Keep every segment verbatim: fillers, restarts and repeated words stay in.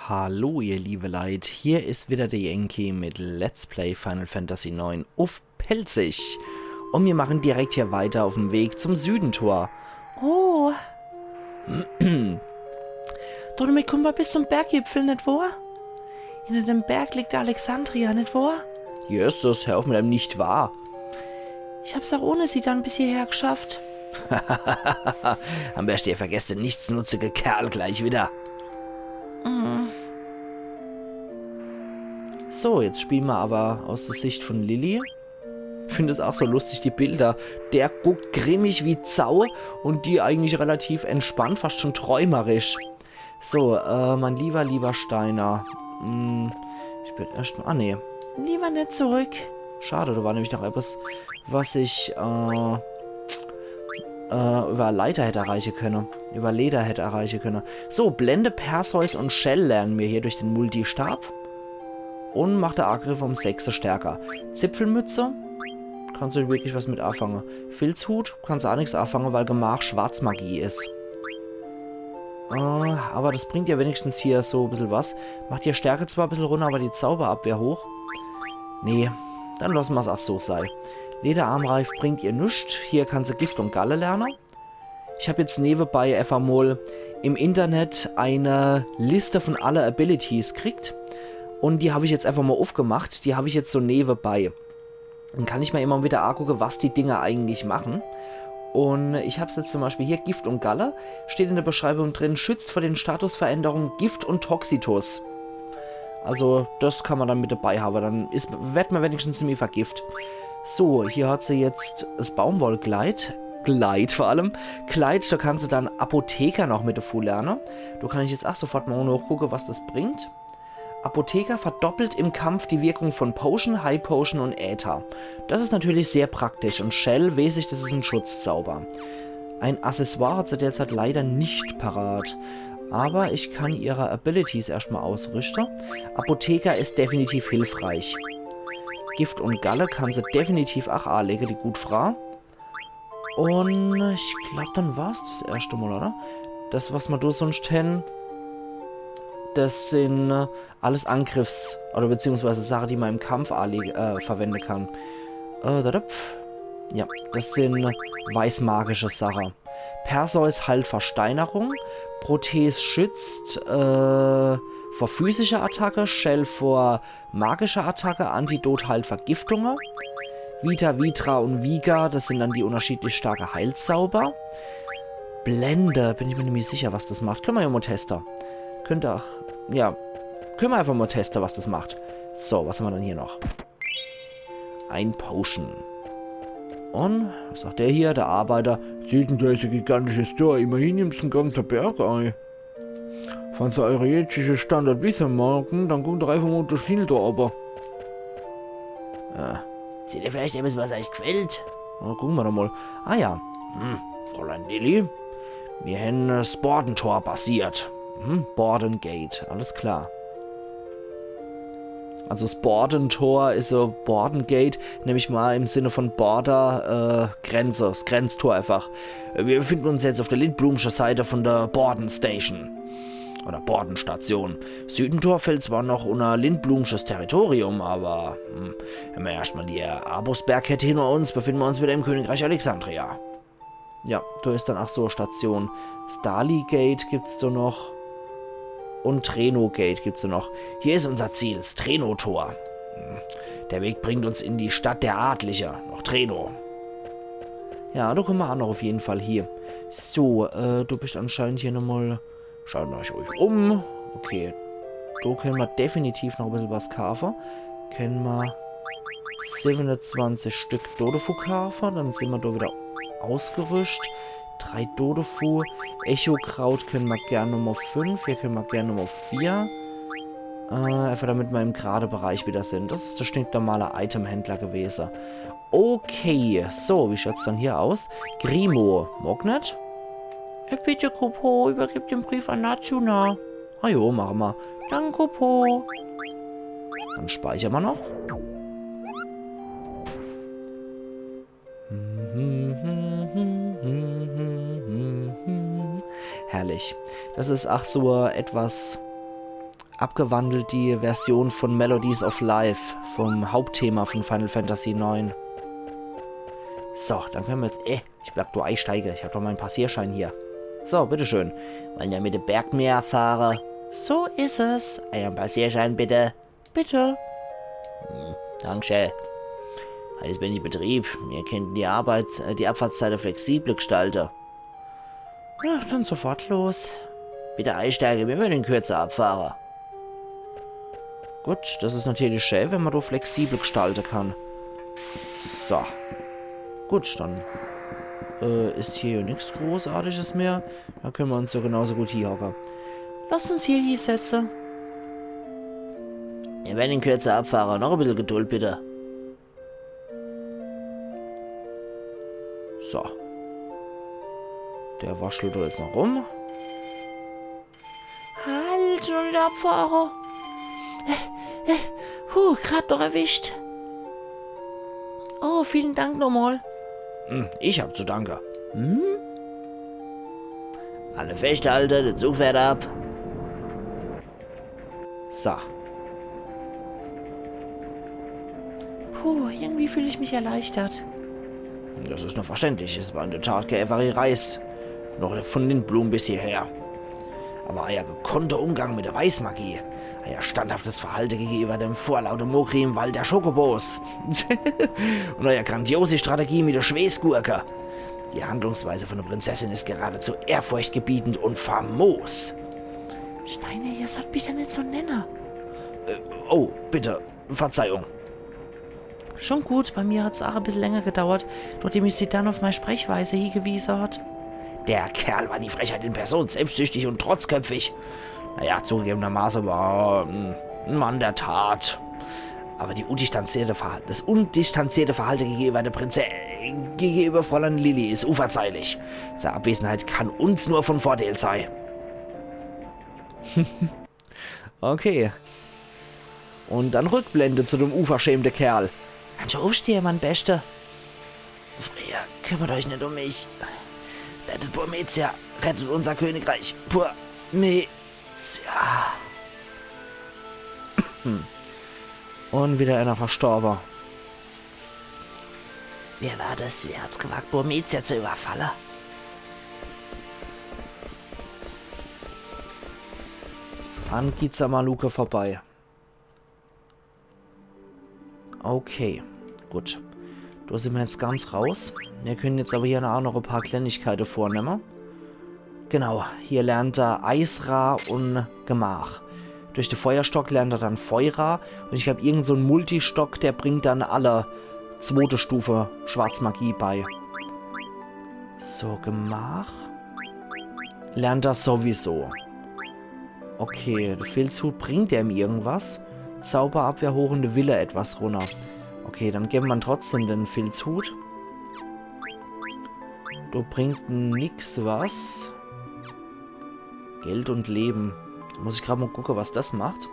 Hallo ihr liebe Leit, hier is wieder de Yankee mit Let's Play Final Fantasy neun uff Pälzisch. Un mir machen direkt hier weiter uff'm Weg zum Südentor. Oh. Domit kummt ma bis zum Berggipfel, net wohr? Hinner dem Berg liegt Alexandria, net wohr? Jesses, hör uff mit deinem „nicht wohr“. Ich hab's auch ohne sie dann bis hierher geschafft. Am beschte, ihr vergesst den nichtsnutzige Kerl gleich wieder. Mm. So, jetzt spiele ma aber aus der Sicht von Lilly. Ich find es auch so lustig, die Bilder. Der guckt grimmig wie Sau und die eigentlich relativ entspannt, fast schon träumerisch. So, äh, mein lieber, lieber Steiner. Hm, ich bin erst mal, ah, nee. Lieber net zurück. Schade, da war nämlich noch etwas, was ich, äh, äh, über Leiter hätt erreiche könne. Über Leder hätt erreiche könne. So, Blende, Perseus und Chell lernen mir hier durch den Multistab. Und macht de Angriff um sechse stärker. Zipfelmütze? Kannst du wirklich was mit anfange. Filzhut? Kannst du auch nix anfange, weil Gemach Schwarzmagie is. Äh, aber das bringt ja wenigstens hier so bissel was. Macht hier Stärke zwar bissel runner, aber die Zauberabwehr hoch. Nee, dann lasse ma's auch so sei. Lederarmreif bringt ihr nix. Hier kann se Gift und Galle lerne. Ich hab jetzt newebei einfach mal im Internet eine Liste von alle Abilities kriegt. Und die hab ich jetzt einfach mal aufgemacht. Die hab ich jetzt so newebei. Dann kann ich mir immer wieder angucke, was die Dinger eigentlich machen. Und ich hab's jetzt zum Beispiel hier, Gift und Galle, steht in der Beschreibung drin, schützt vor den Statusveränderungen Gift und Toxitus. Also, das kann man dann mit dabei haben. Dann is, werd man wenigstens ziemlich vergift. So, hier hat se jetzt das Baumwollkleid. Kleid vor allem. Kleid, da kann se dann Apotheker noch mit dazu lernen. Da kann ich jetzt auch sofort mal nachgucke, was das bringt. Apotheker verdoppelt im Kampf die Wirkung von Potion, High Potion und Äther. Das ist natürlich sehr praktisch und Chell weiß ich, das ist ein Schutzzauber. Ein Accessoire hat sie derzeit leider nicht parat, aber ich kann ihre Abilities erstmal ausrüsten. Apotheker ist definitiv hilfreich. Gift und Galle kann se definitiv auch anlege, die gut Frau. Und ich glaub, dann war's das erste Mal, oder? Das, was ma do sonst hen, das sind, äh, alles Angriffs-, oder beziehungsweise Sachen, die man im Kampf anle-, äh, verwenden kann. Äh, da, da, pf. Ja, das sind weißmagische Sachen. Perseus heilt Versteinerung, Proteus schützt, äh, vor physischer Attacke, Chell vor magischer Attacke, Antidot heilt Vergiftunge. Vita, Vitra und Viga, das sind dann die unterschiedlich starke Heilzauber. Blende, bin ich mir nicht sicher, was das macht. Können wir ja mal testen. Könnte auch, ja, können wir einfach mal testen, was das macht. So, was haben wir denn hier noch? Ein Potion. Und, was sagt der hier, der Arbeiter? Sieht denn der is e gigantisches Tor. Immerhin nimmt's en ganzer Berg ei. Wenn se eure jetzige Standort wisse maggen, dann guckt doch einfach mal uff de Schild do owwe. Ja. Seht ihr vielleicht etwas, was euch gefällt? Na, gucken wir doch mal. Ah ja. Hm, Fräulein Lilly. Wir haben das Bordentor passiert. Hm, Borden Gate, alles klar. Also das Bordentor is so Borden Gate, nemm ich mal im Sinne von Border, äh, Grenze, das Grenztor einfach. Wir befinden uns jetzt auf der Lindblumsche Seite von der Borden Station. Oder Bordenstation. Südentor fällt zwar noch unter Lindblumsches Territorium, aber, hm, wenn wir erstmal die Abusberg hätten hinter uns, befinden wir uns wieder im Königreich Alexandria. Ja, do is dann ach so e Station. Starly Gate gibt's do noch. Und Treno Gate gibt's do noch. Hier is unser Ziel, 's Treno-Tor. Hm. Der Weg bringt uns in die Stadt der Adlige, noch Treno. Ja, do kommen wir ach noch auf jeden Fall hier. So, äh, du bist anscheinend hier nochmal Schaut euch ruhig um. Okay. Do können wir definitiv noch e bissel was kaufen. Können wir siebenundzwanzig Stück Dodefu kaufen. Dann sind wir do wieder ausgerüstet. Drei Dodefu. Echo-Kraut können wir gern Nummer fünf. Hier können wir gern Nummer vier. Äh, einfach damit wir im gerade Bereich wieder sind. Das is der stinknormale Itemhändler gewesen. Okay, so, wie schaut's dann hier aus? Grimo, Mognet? Äh, bitte, Kupo, übergib den Brief an Natsuna. Ah jo, machen wir. Danke, Kupo. Dann speichern wir noch. Herrlich. Das is ach so etwas abgewandelt die Version von Melodies of Life, vom Hauptthema von Final Fantasy neun. So, dann können wir jetzt, eh, ich bleib do eisteige. Ich hab doch mein Passierschein hier. So, bitteschön. Wollen ja mit de Bergmär fahre. So is es. Eiern Passierschein bitte. Bitte. Hm, danke schön. Heit is wenig Betrieb. Mir kennten die Arbeits-, äh, die Abfahrtszeite flexibel gestalte. Na, dann sofort los. Bitte eisteige, mir wollen in Kürze abfahre. Gut, das is natürlich schön, wenn man do flexibel gestalte kann. So. Gut, dann, äh, is hier ja nix Großartiges mehr. Da können wir uns ja genauso gut hier hocke. Lasst uns hier, hier setze. Wir werden in Kürze abfahre. Noch e bissel Geduld, bitte. So. Der waschelt da jetzt noch rum. Halt, schon wieder abfahre. Äh, äh, puh, grad noch erwischt. Oh, vielen Dank nochmal. Hm, ich hab zu danke. Hm? Alle festhalte, der Zug fährt ab. So. Puh, irgendwie fühl ich mich erleichtert. Das is nur verständlich. Es war in der Tat kee einfachi Reis. Noch von Lindblum bis hierher. Aber euer gekonnter Umgang mit der Weißmagie, euer standhaftes Verhalte gegenüber dem vorlaute Mogri im Wald der Schokobos und euer grandiose Strategie mit der Schweßgurke. Die Handlungsweise von der Prinzessin ist geradezu ehrfurchtgebietend und famos. Steiner, ihr sollt mich da net so nenne. Äh, oh, bitte, Verzeihung. Schon gut, bei mir hat's auch e bissel länger gedauert, nachdem ich Zidane auf meine Sprechweise hingewiesen hat. Der Kerl war die Frechheit in Person, selbstsüchtig und trotzköpfig. Naja, zugegebenermaßen war er, ähm, ein Mann der Tat. Aber die undistanzierte Verhal-, das undistanzierte Verhalten gegenüber der Prinze-, gegenüber Fräulein Lili ist unverzeihlich. Seine Abwesenheit kann uns nur von Vorteil sein. Okay. Und dann Rückblende zu dem unverschämten Kerl. Kannst du aufstehen, mein Bester? Freya, kümmert euch nicht um mich. Rettet Burmecia, rettet unser Königreich. Burmecia. Und wieder einer verstorben. Wer war das? Wer hat's gewagt, Burmecia zu überfallen? An Kiza Maluke vorbei. Okay, gut. Da sind wir jetzt ganz raus. Wir können jetzt aber hier auch noch ein paar Kleinigkeiten vornehmen. Genau, hier lernt er Eisra und Gemach. Durch den Feuerstock lernt er dann Feura. Und ich glaub, irgend so ein Multistock, der bringt dann alle zweite Stufe Schwarzmagie bei. So, Gemach. Lernt er sowieso. Okay, der Filzhut, bringt der ihm irgendwas? Zauberabwehr hoch und der Wille etwas runter. Okay, dann geben wir trotzdem den Filzhut. Du bringst nix was. Geld und Leben. Muss ich grad mal gucken, was das macht.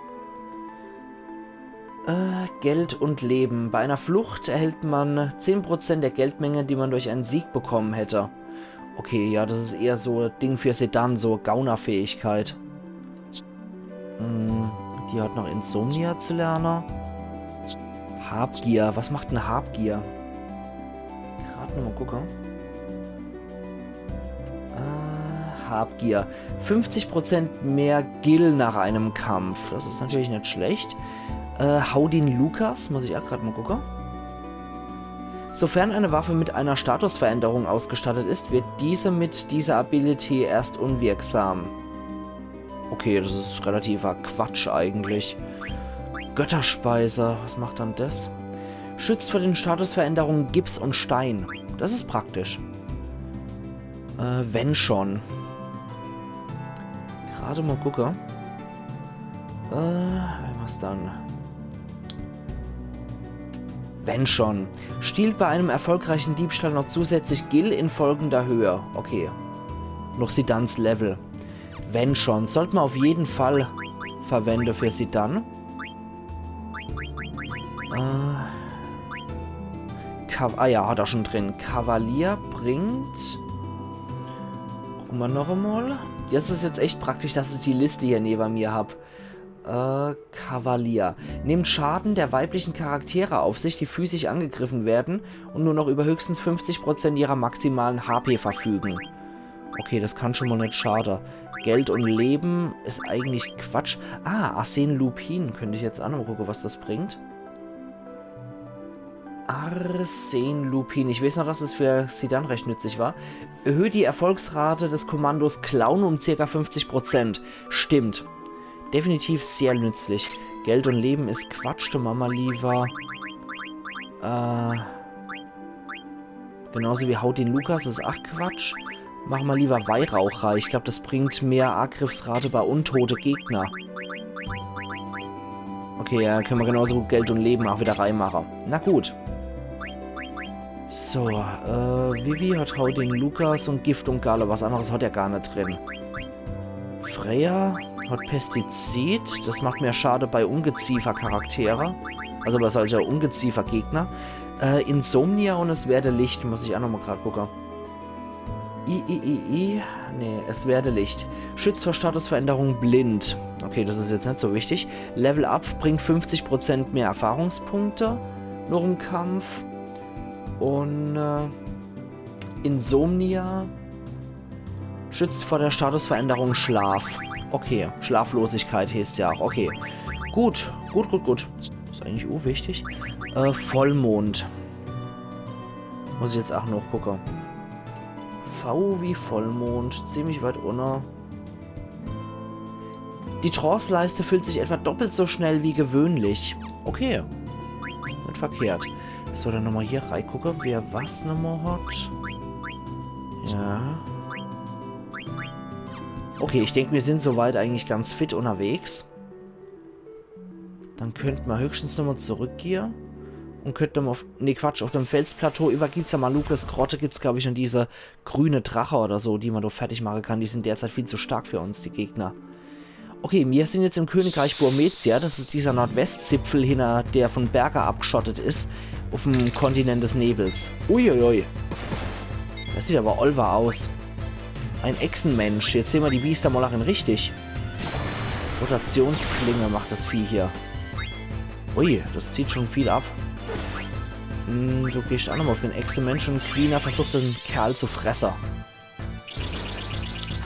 Äh, Geld und Leben. Bei einer Flucht erhält man zehn Prozent der Geldmenge, die man durch einen Sieg bekommen hätte. Okay, ja, das ist eher so ein Ding für Zidane, so Gaunerfähigkeit. Hm, die hat noch Insomnia zu lernen. Habgier, was macht denn Habgier? Grad nochmal gucken. Äh, Habgier. Fünfzig Prozent mehr Gil nach einem Kampf. Das ist natürlich nicht schlecht. Äh, Haudin Lukas, muss ich auch grad mal gucken. Sofern eine Waffe mit einer Statusveränderung ausgestattet ist, wird diese mit dieser Ability erst unwirksam. Okay, das ist relativer Quatsch eigentlich. Götterspeise, was macht dann das? Schützt vor den Statusveränderungen Gips und Stein. Das ist praktisch. Äh, wenn schon. Grad mal gucke. Äh, was dann? Wenn schon. Stiehlt bei einem erfolgreichen Diebstahl noch zusätzlich Gil in folgender Höhe. Okay. Noch Zidanes Level. Wenn schon. Sollte man auf jeden Fall verwenden für Zidane. Äh, Kav-, ah ja, hat er schon drin. Kavalier bringt. Gucken wir noch einmal. Jetzt ist jetzt echt praktisch, dass ich die Liste hier neben mir hab. Äh, Kavalier. Nimmt Schaden der weiblichen Charaktere auf sich, die physisch angegriffen werden und nur noch über höchstens fünfzig Prozent ihrer maximalen H P verfügen. Okay, das kann schon mal net schade. Geld und Leben is eigentlich Quatsch. Ah, Arsen Lupin. Könnt ich jetzt ach noch mal gucke, was das bringt. Arsen Lupin. Ich weiß noch, dass es für Zidane recht nützlich war. Erhöht die Erfolgsrate des Kommandos Klauen um circa fünfzig Prozent. Stimmt. Definitiv sehr nützlich. Geld und Leben is Quatsch, do mache mer lieber. Äh, genauso wie Haut den Lukas is ach Quatsch. Mache mer lieber Weihrauch rei. Ich glaub, das bringt mehr Angriffsrate bei untote Gegner. Okay, ja, könne mer genauso gut Geld und Leben ach wieder reimache. Na gut. So, äh, Vivi hat Haut den Lukas und Gift und Galle. Was anderes hat er gar net drin. Freya hat Pestizid. Das macht mehr Schade bei Ungeziefer-Charaktere. Also bei solche Ungeziefer-Gegner. Äh, Insomnia und es werde Licht. Muss ich ach noch mal grad gucke. I, I, I, I. Nee, es werde Licht. Schützt vor Statusveränderung blind. Okay, das is jetzt net so wichtig. Level Up bringt fünfzig Prozent mehr Erfahrungspunkte noch im Kampf. Und äh, Insomnia schützt vor der Statusveränderung Schlaf. Okay, Schlaflosigkeit heißt's ja auch. Okay, gut, gut, gut, gut. Is eigentlich unwichtig. Äh, Vollmond. Muss ich jetzt ach noch gucke. V wie Vollmond, ziemlich weit unne. Die Trance-Leiste füllt sich etwa doppelt so schnell wie gewöhnlich. Okay. Net verkehrt. So, dann nochmal hier reigucke, wer was nochmal hat. Ja. Okay, ich denk, mir sind soweit eigentlich ganz fit unterwegs. Dann könnt mer höchstens nochmal zurückgehe. Und könnt mer auf, nee, Quatsch, auf dem Felsplateau über Gizamalukas Grotte gibt's, glaub ich, schon diese grüne Drache oder so, die mer do fertig mache kann. Die sind derzeit viel zu stark für uns, die Gegner. Okay, mir sind jetzt im Königreich Burmecia. Das is dieser Nordwestzipfel hinter, der von Berge abgeschottet is, auf dem Kontinent des Nebels. Uiuiui. Das sieht aber olver aus. Ein Echsenmensch. Jetzt sehen mer die Biester mal ach in richtig. Rotationsklinge macht das Vieh hier. Ui, das zieht schon viel ab. Hm, du gehst ach nochmal auf den Echsenmensch und Quina versucht, den Kerl zu fresse.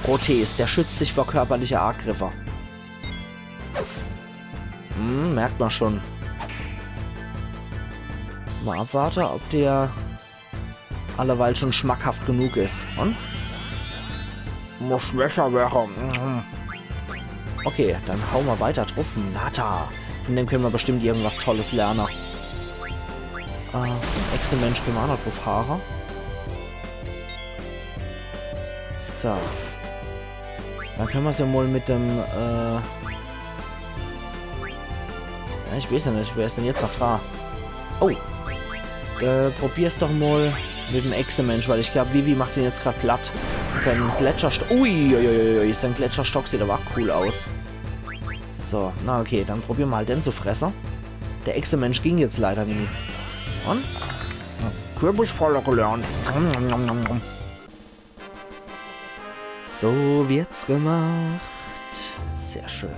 Proteus, der schützt sich vor körperliche Angriffe. Hm, merkt mer schon. Mal abwarte, ob der alleweil schon schmackhaft genug is. Und? Muss schwächer wäre. Mhm. Okay, dann hau mer weiter druff. Nata. Von dem könne mer bestimmt irgendwas Tolles lerne. Äh, Echsenmensch könne mer ach noch druff haue. So. Dann könne mer's ja mal mit dem, äh, ja, ich weiß ja net, wer is denn jetzt noch dra? Oh. Äh, probier's doch mal mit dem Echsemensch, weil ich glaub, Vivi macht den jetzt grad platt. Mit seinem Gletscherstock. Ui, ui, ui, ui, sein Gletscherstock sieht aber auch cool aus. So, na okay, dann probiere mer halt den zu fresse. Der Echsemensch ging jetzt leider nimmi. Und? Kürbisfalle gelernt. So wird's gemacht. Sehr schön.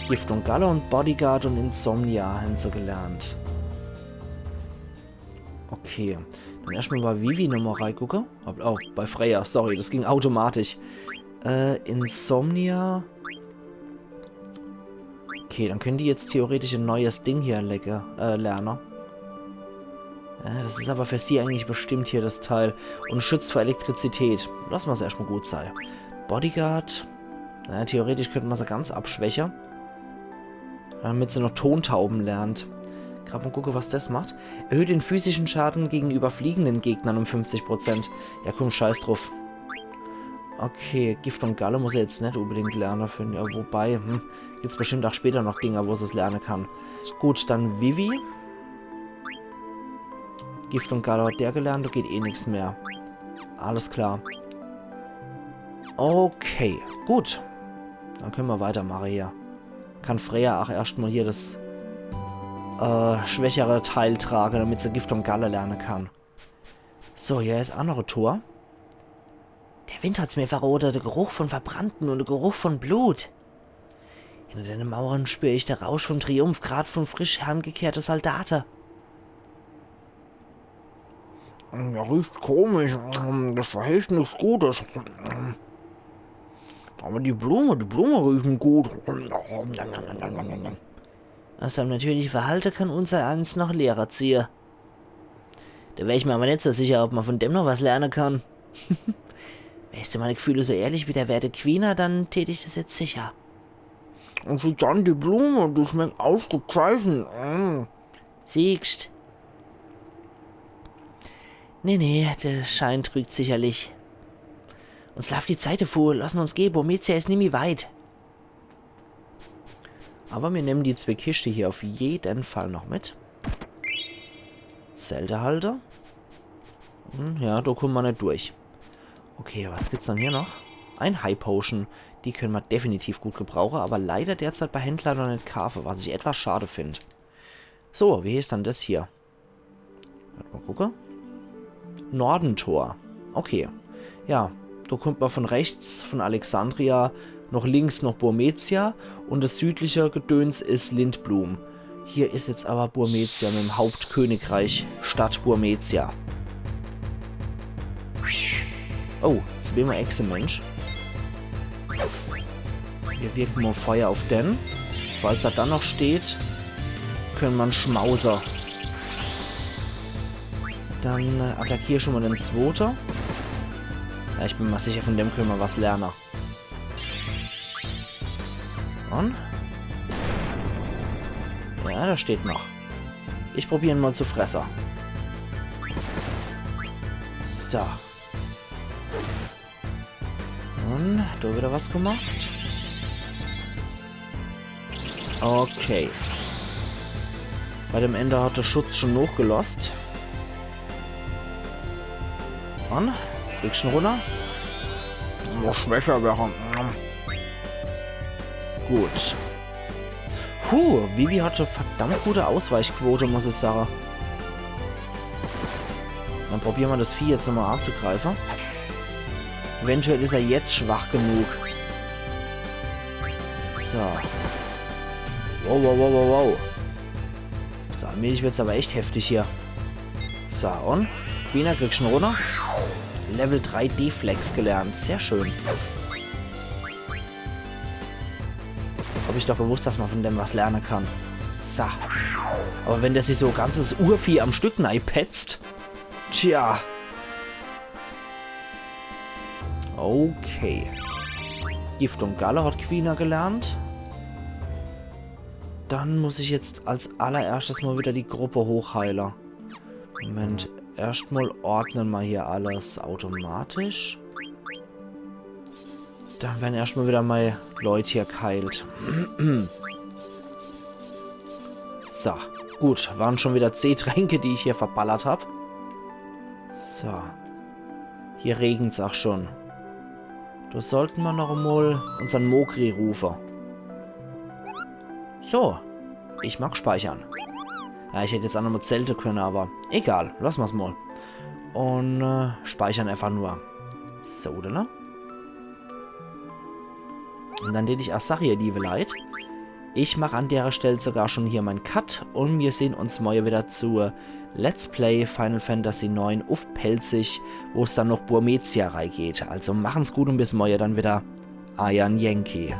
Gift und Galle und Bodyguard und Insomnia hän se gelernt. Okay. Dann erscht mal bei Vivi nochmal reigucke. Ob, oh, bei Freya. Sorry, das ging automatisch. Äh, Insomnia. Okay, dann können die jetzt theoretisch e neues Ding hier lege, äh, lerne. Ja, das is aber für sie eigentlich bestimmt hier das Teil. Und schützt vor Elektrizität. Lass mer's erscht mal gut sei. Bodyguard. Naja, theoretisch könnt mer se ganz abschwäche. Damit se noch Tontauben lernt. Grad mal gucke, was das macht. Erhöht den physischen Schaden gegenüber fliegenden Gegnern um fünfzig Prozent. Ja, komm, scheiß druff. Okay, Gift und Galle muss er jetzt net unbedingt lerne, finde ich. Ja, wobei, hm, gibt's bestimmt auch später noch Dinger, wo se's lerne kann. Gut, dann Vivi. Gift und Galle hat der gelernt, da geht eh nix mehr. Alles klar. Okay, gut. Dann könne mer weitermache hier. Kann Freya auch erscht mal hier das, äh, schwächere Teil trage, damit se Gift und Galle lerne kann. So, hier is e annere Tor. Der Wind hat's mir verrote, der Geruch von Verbrannten und der Geruch von Blut. Unter denne Mauere spür ich de Rausch vom Triumph, grad von frisch heimgekehrte Soldate. Ja, riecht komisch. Das verheißt nix Gutes. Aber die Blume, die Blume riechen gut. Aus seinem natürliche Verhalte kann unsereins noch Lehre ziehe. Do wär ich mir aber net so sicher, ob man von dem noch was lerne kann. Wärst du meine Gefühle so ehrlich wie der werte Quina, dann tät ich das jetzt sicher. Und Suzanne, die Blume, die schmeckt ausgezeichnet. Mm. Siehst. Nee, nee, der Schein trügt sicherlich. Uns laaft die Zeit devu, lass uns geh, Burmecia is nimmi weit. Aber mir nemmen die zwee Kischte hier auf jeden Fall noch mit. Zeltehalter. Hm, ja, do kumme mer net durch. Okay, was gibt's dann hier noch? Ein High Potion. Die können mer definitiv gut gebrauche, aber leider derzeit bei Händler noch net kaafe, was ich etwas schade find. So, wie heeßt dann das hier? Wart mal gucke. Nordentor. Okay. Ja, do kummt mer von rechts von Alexandria noch links noch Burmecia und das südliche Gedöns is Lindblum. Hier is jetzt aber Burmecia mit dem Hauptkönigreich statt Burmecia. Oh, zweemal Echse-Mensch. Mir wirken mal Feuer auf den. Falls er dann noch steht, können mer schmause. Dann äh, attackier schon mal den Zwote. Ja, ich bin mal sicher, von dem können mer was lerne. Und? Ja, der steht noch. Ich probier ihn mal zu fresse. So. Und do wieder was gemacht. Okay. Bei dem Ender hat der Schutz schon nochgelost. Und? Kriegst du ihn runner? Muss schwächer werden. Gut. Puh, Vivi hatte verdammt gute Ausweichquote, muss ich sage. Dann probiere mer das Vieh jetzt nochmal anzugreifen. Eventuell is er jetzt schwach genug. So. Wow, wow, wow, wow, wow. So, allmählich wird's aber echt heftig hier. So, und? Quina, kriegst du ihn runner? Level drei Deflex gelernt. Sehr schön. Hab ich doch gewusst, dass man von dem was lernen kann. So. Aber wenn der sich so ganzes Urvieh am Stück neipetzt. Tja. Okay. Gift und Galle hat Quina gelernt. Dann muss ich jetzt als allererschtes mal wieder die Gruppe hochheile. Moment, erscht mal ordnen mer hier alles automatisch. Dann werden erscht mal wieder mei Leut hier geheilt. So, gut, waren schon wieder zeh Tränke, die ich hier verballert hab. So. Hier regen's auch schon. Do sollten mer noch emol unsern Mogri rufe. So, ich mag speichern. Ja, ich hätt jetzt auch nochmal Zelte können, aber egal, lass mer's mal. Und äh, speichern einfach nur. So, oder ne? Und dann tät ich auch sage, ihr liebe Leit, ich mach an derer Stell sogar schon hier mein Cut und mir sehn uns morje wieder zu Let's Play Final Fantasy neun uff Pälzisch, wo's dann noch Burmecia rei geht. Also machen's gut und bis morje dann wieder. Eier Yankee.